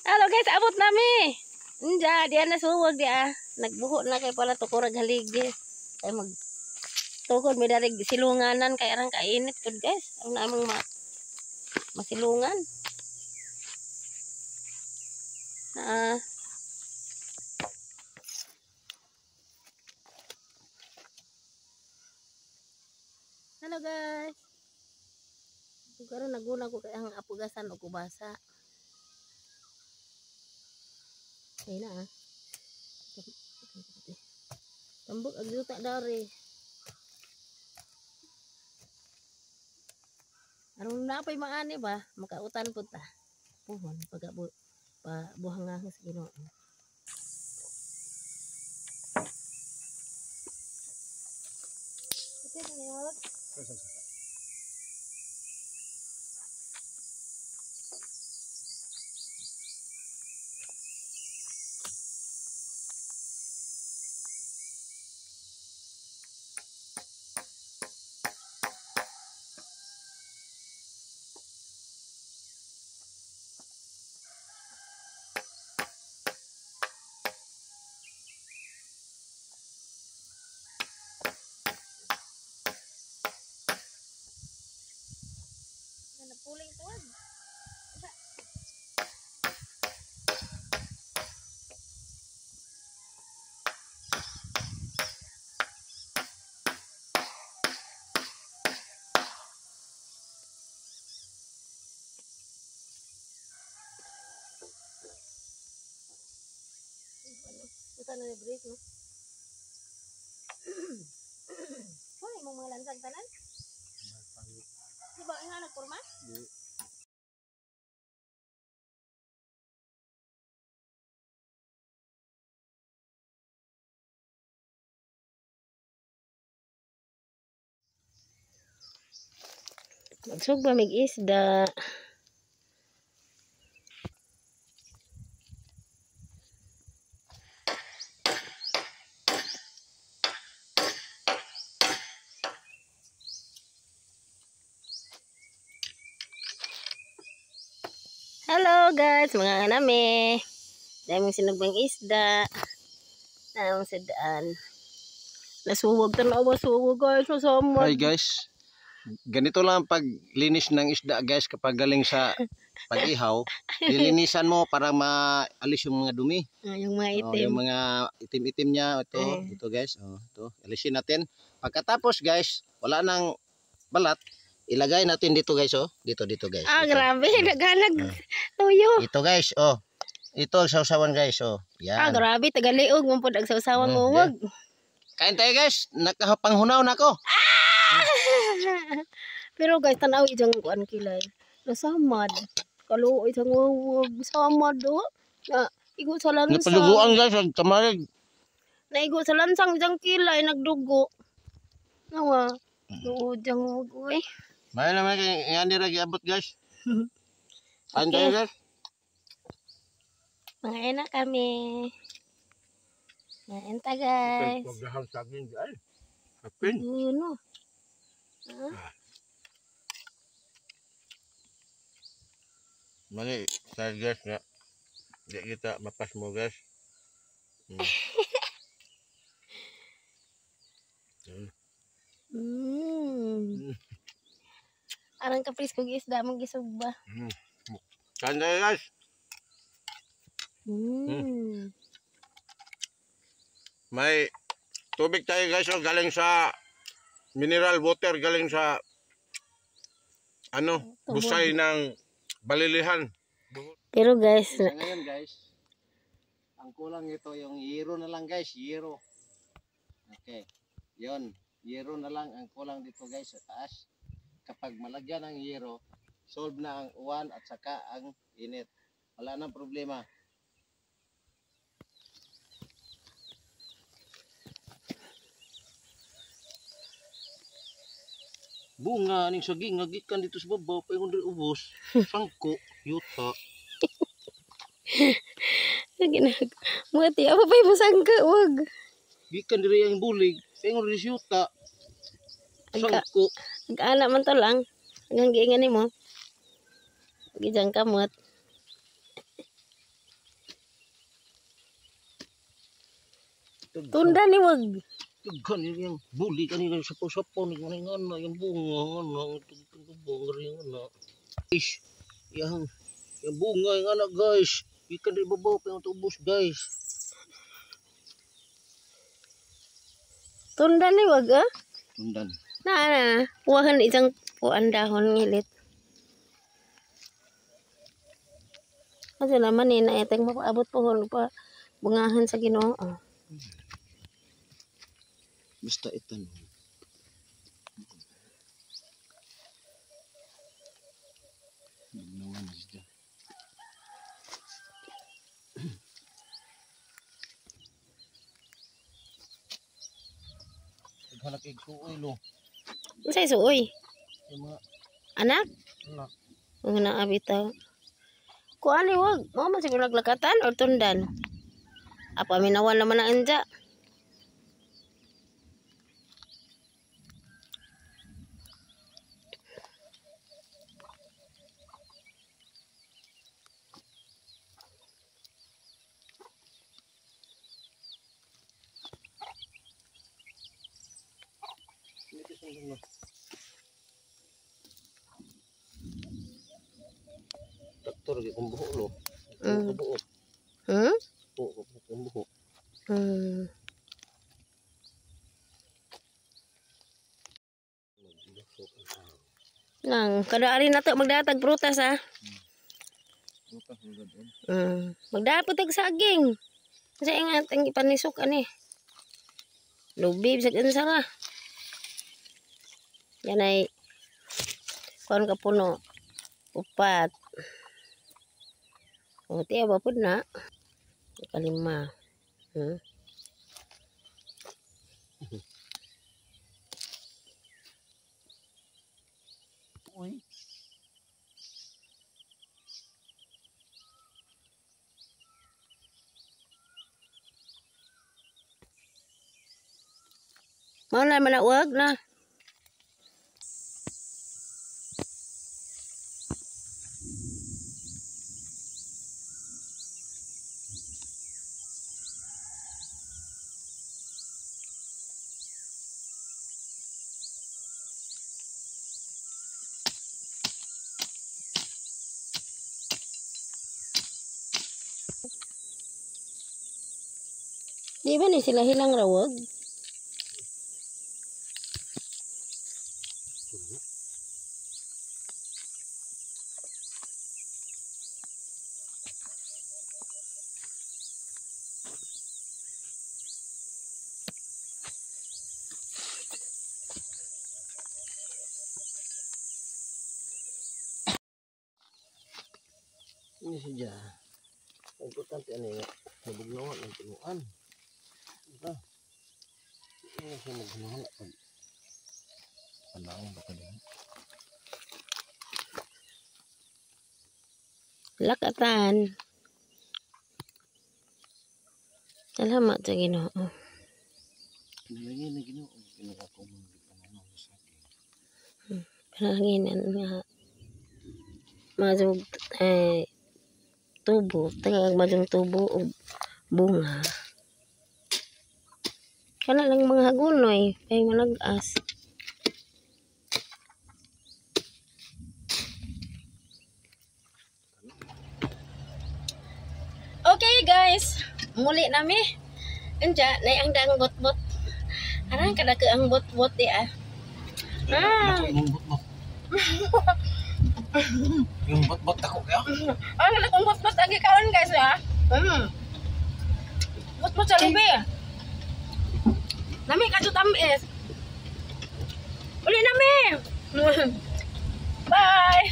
Hello guys, abot nami. Nja, diyan na suwag diya. Nagbuho na kay pala tukurag haligi. Kay mag tukod may darig silunganan kay arang kainit pud guys. Ang namang masilungan. Na Hello guys. Karon naguna ko kay ang apugasan og kubasa. Ay na ah. Tambok ag yuta dari. Aron na pay maani ba, makautan pud ta. Puhon pag pa buhangah sa Ginoo. Puling tuwag. Ito na ni break, no? Hoy, mong mga lansang tanan? Di ba nga nagporma? Magsugba mig isda. Hello guys, mga nami. Daming sinugbang isda. Namang sidaan. Nasuwag tanawa suwag guys, masama. Hi guys. Ganito lang ang paglinis ng isda guys kapag galing sa pag-ihaw. Lilinisan mo para maalis yung mga dumi. Yung mga itim. Oh, yung mga itim-itim niya. Ito, ito guys. Oh, ito. Alisin natin. Pagkatapos guys, wala nang balat. Ilagay natin dito guys, oh. Dito, dito guys. Ah, dito. Grabe. Naghanag. Tuyo. Ito guys, oh. Ito ang sausawan guys, oh. Yan. Ah, grabe. Tagaliog. Mumpod ang sausawan mo. Wag. Kain tayo guys. Nakapanghunaw na ako. Ah! Pero guys, tanaw ijang kuan kilay. Nasamad. Kaluoy sa wag. Samad, oh. Na, igo sa lansang. Napaluguan guys. Ang kamalig. Naigo sa lansang ijang kilay. Nagdugo. Nawa. Luod jang wag, uy. May naman kay nga nira giabot guys. Kain tayo guys. Mga ina kami. Ngain ta guys. Pagdahang saging guys. Kapin. Ano? Mali, sa guys nga. Di kita mapas mo guys. Arang kapris kog isda mong gisugba. Kain tayo guys. May tubig tayo guys, oh, galing sa mineral water, galing sa ano, busay ng Balilihan. Pero guys, ngayon guys, ang kulang ito yung yero na lang guys, yero. Okay. 'Yon, yero na lang ang kulang dito guys sa taas. Kapag malagyan ng yero, solve na ang uwan at saka ang init. Wala nang problema. Bunga ning saging nga gikan dito sa babaw paingon diri ubos. Sangko, yuta. Ginag. Muti apa pay mo sangko wag. Gikan diri ang bulig, paingon diri sa yuta. Sangko. Nag-ana man to lang. Hanggang giingan nimo. Gijang kamot. Tunda ni wag. Daghan yung buli kanina sa pusapo ni ngana yung bunga ngana itong bunga rin ngana. Guys, yang bunga yung anak guys. Ikan di babaw pa yung tubos guys. Tunda ni wag ah? Tundan. Na. Puwahan isang puan dahon ngilit. Kasi naman eh, naitang mapaabot po pa bungahan sa Ginoo. Basta ito. Nagnawan siya. Naghanap kay suoy lo. Unsay suoy? Yung mga anak? Anak. Mga naabitaw. Kuan ni wag, mao man siguro naglakatan or tundan. Apa minawan naman ang anja. Traktor gi kung buho lo. Buho. Buho kung buho. Nang kada ari nato magdatag prutas ha. Prutas gud. Magdapot og saging. Kasi nga ang ipanisok ani. Lubi bisag unsa ra. Yan ay kuan ka puno. 4. O tiya ba pud na? 5. Uy. Mao na manawag na. Di ba ni sila hilang rawag? Ini saja. Importante ano nga, nabugnawan ang tinuan. Diba? Ini siya maghunahan pag panahon ba ka din? Lakatan. Salamat sa Ginoo. Panalangin na Ginoo, Ginoo ako mong pananaw sa akin. Panalanginan nga mazug tubo, tagag mazug tubo og bunga. Kana lang mga hagunoy kay manag-as. Okay guys, muli nami. Anja, nay ang daang bot-bot. Arang kada ang bot-bot di ah. Yung bot-bot. Yung bot-bot ako kaya. Ang akong bot-bot ang gikaon guys ah. Bot-bot sa lubi. Nami kadto tamis. Uli nami. Bye.